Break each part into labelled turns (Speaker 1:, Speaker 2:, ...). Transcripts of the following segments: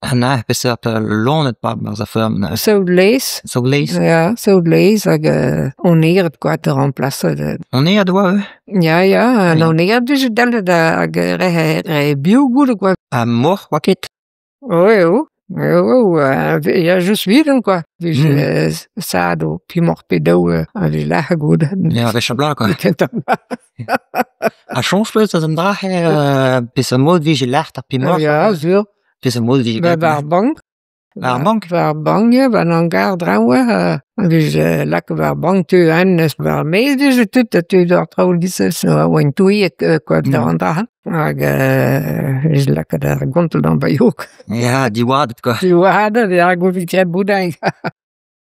Speaker 1: Ha neuze peseurt loened 'ba 'barzh ar feurm neuze?
Speaker 2: Saout laezh.
Speaker 1: Saout laezh?
Speaker 2: Ya, saout laezh hag onered kwa da ramplasañ.
Speaker 1: Onered 'oa ivez?
Speaker 2: Ya, ya, an onered 'vije dalc'het hag re biv goude kwa.
Speaker 1: Ha moc'h 'oa ket?
Speaker 2: Oh eo, eo ya just 'vidon kwa, 'vije sadoù pemoc'h pe daou a vije lâret goude.
Speaker 1: Ya a-wech ar bloaz kwa. Ha soñj 'peus eus an dra-se peseurt mod 'vije lâret ar pemoc'h?
Speaker 2: Ya sur.
Speaker 1: Peseurt mod 'vije
Speaker 2: Ba 'ba ar bank.
Speaker 1: Ar bank?
Speaker 2: War ar bank ya, 'ba an hangar draoñ ya, a vije lakaet war ar bank tud hennezh war ar maez 'vije tud ha tud ar traoù e-giz-se a oant touilhet kwa d'an dra-se hag 'vije lakaet ar gontell d'an bailhoù.
Speaker 1: Ya, diwadet kwa.
Speaker 2: Diwadet ya, goude graet boudin.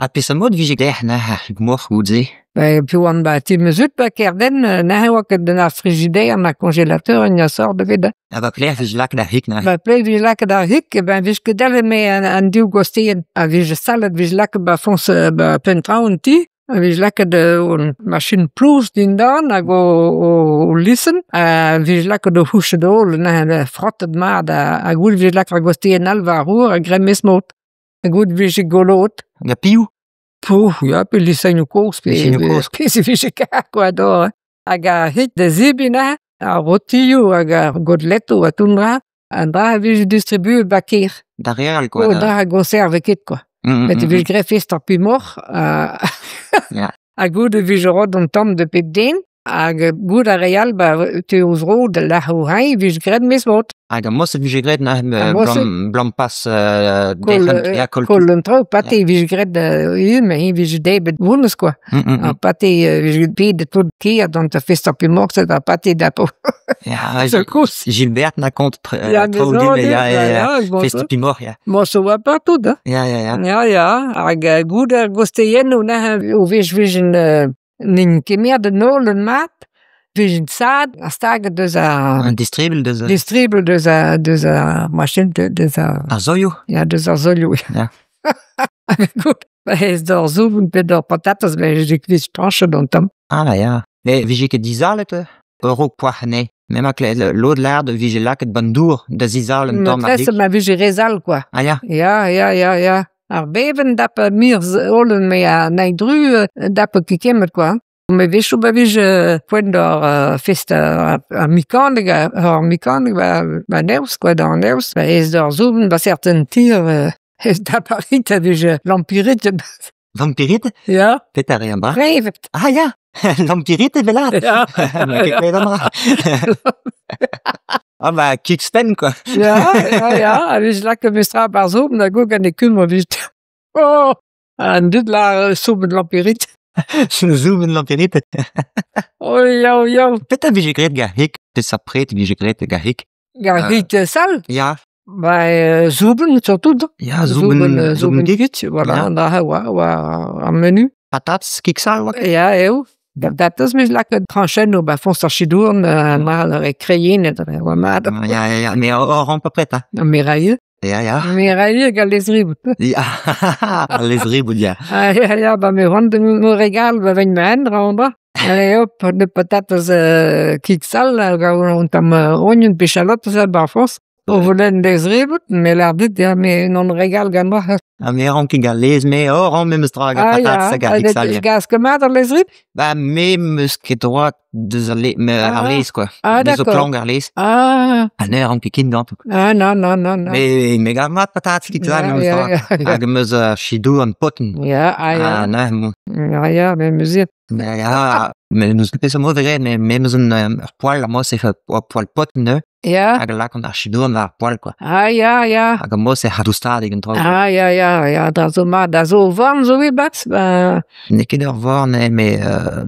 Speaker 1: Ha peseurt mod 'vije graet neuze ar moc'h goude-se?
Speaker 2: Ben piv oan 'ba ti ma zud 'ba Kerdenn neuze 'oa ket na frigidaire na congélateur na sort ebet hein.
Speaker 1: Ha 'ba pelec'h 'vije lakaet ar c'hig neuze?
Speaker 2: 'Ba pelec'h 'vije lakaet ar c'hig eh ben 'vije ket dalc'het 'met an div gosteenn a vije sallet 'vije lakaet 'ba foñs 'ba penn traoñ an ti a vije lakaet ur machin plouz dindan hag o lisenn ha 'vije lakaet o c'houchet holl neuze frotet mat ha goude 'vije lakaet ar gosteenn all war-c'horre ha graet memes mod. Ha goude 'vije goloet.
Speaker 1: Ha piv?
Speaker 2: Poh ya pe lisennoù kozh pe
Speaker 1: Lisennoù kozh.
Speaker 2: pezh e vije kaer kwa d'ober. Hag ar c'hig da zebriñ neuze, ar rotioù hag ar goteletoù ha tout an dra, an dra a vije distribuet 'ba kêr.
Speaker 1: D'ar re all kwa.
Speaker 2: An dra a goñserve ket kwa. Met e vije graet fest ar pemoc'h ha goude e vije roet an tamm da bep den. Hag goût ar re all 'ba teu o zro da lâret o c'hreñv e vije graet memes mod.
Speaker 1: Hag ar mod-se 'vije graet neuze
Speaker 2: Ar mod-se.
Speaker 1: 'blam pas
Speaker 2: Koll,
Speaker 1: derc'hel ya koll
Speaker 2: koll an traoù pate e vije graet ivez met eñ 'vije debret honnezh kwa. Ar pate 'vije pedet tout kêr dont da festañ pemoc'h ar pate dapo.
Speaker 1: Ya,
Speaker 2: Seul koulz.
Speaker 1: Gilbert 'na kont
Speaker 2: Ya,
Speaker 1: traoù
Speaker 2: mes
Speaker 1: din ya, ya, ya.
Speaker 2: ya,
Speaker 1: Fest pemoc'h ya.
Speaker 2: Mo zo oa partout hein.
Speaker 1: Ya, ya, ya.
Speaker 2: Ya, ya, hag goût ar gosteyennoù neuze o vez 'vijent N'int ket mat an holl mat, 'vijent sad ha staget deus ar...
Speaker 1: An distribell deus...
Speaker 2: Distribell deus ar deus ar machin deus ar...
Speaker 1: Ar soilhoù?
Speaker 2: Ya, deus ar soilhoù.
Speaker 1: Ya.
Speaker 2: Ez d'ur soubenn pe d'ur patatez 'vije ket trañchet an tamm.
Speaker 1: Ah ya. Mais 'vije ket dizalet a-raok poac'h anezhe. Me 'ma klevet lod lâret 'vije lakaet ban dour da zizal un tamm ar
Speaker 2: Matrese ma vije re sall kwa.
Speaker 1: Ah ya.
Speaker 2: Ya, ya, ya, ya. Ar bevenn 'dap mir holl me an dru 'dap ket kemmet kwa. Met 'wechoù pa vije poent d'ober fest ar mekanik ar mekanik 'ba 'n eost kwa d'an eost ez d'ar soubenn 'ba serten tier ez da Paris a vije lampirit.
Speaker 1: Lampirit?
Speaker 2: Ya.
Speaker 1: Petra 'r an dra?
Speaker 2: Prevet.
Speaker 1: Ah ya! Lampirit evel lâret?
Speaker 2: Ya.
Speaker 1: N'eo ket klevet an dra. Ah bah kig-spenn kwa.
Speaker 2: Ya, ya, ya, a vije lakaet memestra 'barzh soubenn hag gant e kumun evit. Oh! An dud 'lâr soubenn lampirit.
Speaker 1: Soubenn lampirit.
Speaker 2: Oh ya, ya.
Speaker 1: Petra 'vije graet gant ar c'hig? Peseurt pred 'vije graet gant ar c'hig?
Speaker 2: Gant ar c'hig sall?
Speaker 1: Ya.
Speaker 2: Ba soubenn surtout.
Speaker 1: Ya, soubenn,
Speaker 2: soubenn kig, voilà,
Speaker 1: Ya.
Speaker 2: an dra-se 'oa, 'oa ar menu.
Speaker 1: Patatez kig sall 'oa ket?
Speaker 2: Ya eo. Patatez 'meus lakaet trañchennoù 'ba foñs ar chidourn ma kreienet 'oa mat.
Speaker 1: Ya, ya, ya, mais hor ramp prêt, hein.
Speaker 2: Me 'raio.
Speaker 1: Ya, ya.
Speaker 2: Me 'raio hag al lezribout.
Speaker 1: Ya, al lezribout, ya.
Speaker 2: Ah, ya, ya, ba me c'hoant me regal ba vegn ma hent 'ra Allez hop, ne patatez kig sall hag un tamm ognon pe chalotez 'ba ar foñs. O volenn dezrebout, me 'lâr dit ya, me n'on regal ganeoc'h.
Speaker 1: Ha me 'rank ket gant laezh, me oh 'ran memes tra gant
Speaker 2: Ah ya,
Speaker 1: patatez hag ar kig sall, ya.
Speaker 2: gas ket mat ar laezh-rib?
Speaker 1: Ba me 'meus ket droad deus al laezh, ar
Speaker 2: Ah.
Speaker 1: laezh quoi.
Speaker 2: Ah
Speaker 1: Me zo
Speaker 2: d'accord.
Speaker 1: klañv ar laezh.
Speaker 2: Ah,
Speaker 1: Ha ne ran ket ken ganto.
Speaker 2: ah non, non, non, non.
Speaker 1: Me me gav mat patatez kig sall
Speaker 2: Ya,
Speaker 1: memes
Speaker 2: ya,
Speaker 1: tra.
Speaker 2: ya, ya.
Speaker 1: Hag 'meus ar chidour potin.
Speaker 2: Ya, ah ya.
Speaker 1: Ah neuze bon.
Speaker 2: Ya, ya, me 'meus
Speaker 1: Ben ya, met n'eus ket peseurt mod graet, met me 'meus un ur poell amañ, c'est ur poell paotr neuze,
Speaker 2: Ya.
Speaker 1: hag a lakaont ar chidourn war ar poell quoi.
Speaker 2: Ah ya, ya.
Speaker 1: Hag amañ c'est c'hadoustadig an traoù.
Speaker 2: Ah ya, ya, ya, da zo mat, da zo vorn zo e-barzh, ba...
Speaker 1: N'eo ket ur vorn, eh, met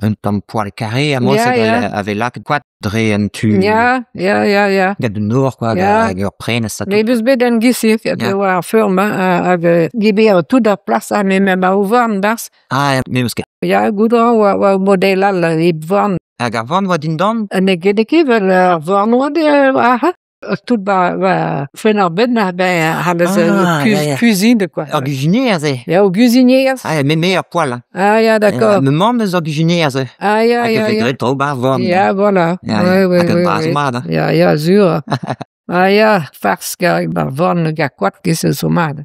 Speaker 1: un tamm poell carré amañ,
Speaker 2: Ya,
Speaker 1: c'est
Speaker 2: ya.
Speaker 1: a vez lakaet koad dre an tu...
Speaker 2: Ya, ya, ya, ya.
Speaker 1: Gant un nor quoi,
Speaker 2: Ya.
Speaker 1: hag ur prenestr ha
Speaker 2: Me
Speaker 1: tout.
Speaker 2: 'meus bet un giz-se,
Speaker 1: Ya.
Speaker 2: war ar feurm, hein, hag geber tout ar plas, ha me ma o vorn 'barzh.
Speaker 1: Ah, me 'meus ket.
Speaker 2: Ya, goût a ran war war model all hep vorn.
Speaker 1: Hag ar vorn 'oa dindan?
Speaker 2: N'eo ket n'eo ket 'vel ar vorn 'oa aze. Tout 'ba 'ba Penn-ar-Bed na ben c'hallez
Speaker 1: Ah, ya, ya.
Speaker 2: cuisine quoi.
Speaker 1: Ur guzhunier aze.
Speaker 2: Ya, o guzhunier.
Speaker 1: Ah, me me ur poell.
Speaker 2: Ah ya, d'accord.
Speaker 1: Ma mamm eus ur guzhunier aze.
Speaker 2: Ah ya,
Speaker 1: Hag
Speaker 2: ya,
Speaker 1: a vez
Speaker 2: ya.
Speaker 1: graet tro 'ba ar vorn.
Speaker 2: Ya, voilà.
Speaker 1: Ya,
Speaker 2: Ouais,
Speaker 1: ya.
Speaker 2: ouais,
Speaker 1: Hag
Speaker 2: ouais,
Speaker 1: bras
Speaker 2: ouais.
Speaker 1: mat, hein.
Speaker 2: Ya, ya, sur. Ah ya, fars hag ar forn hag ar koad se zo mat.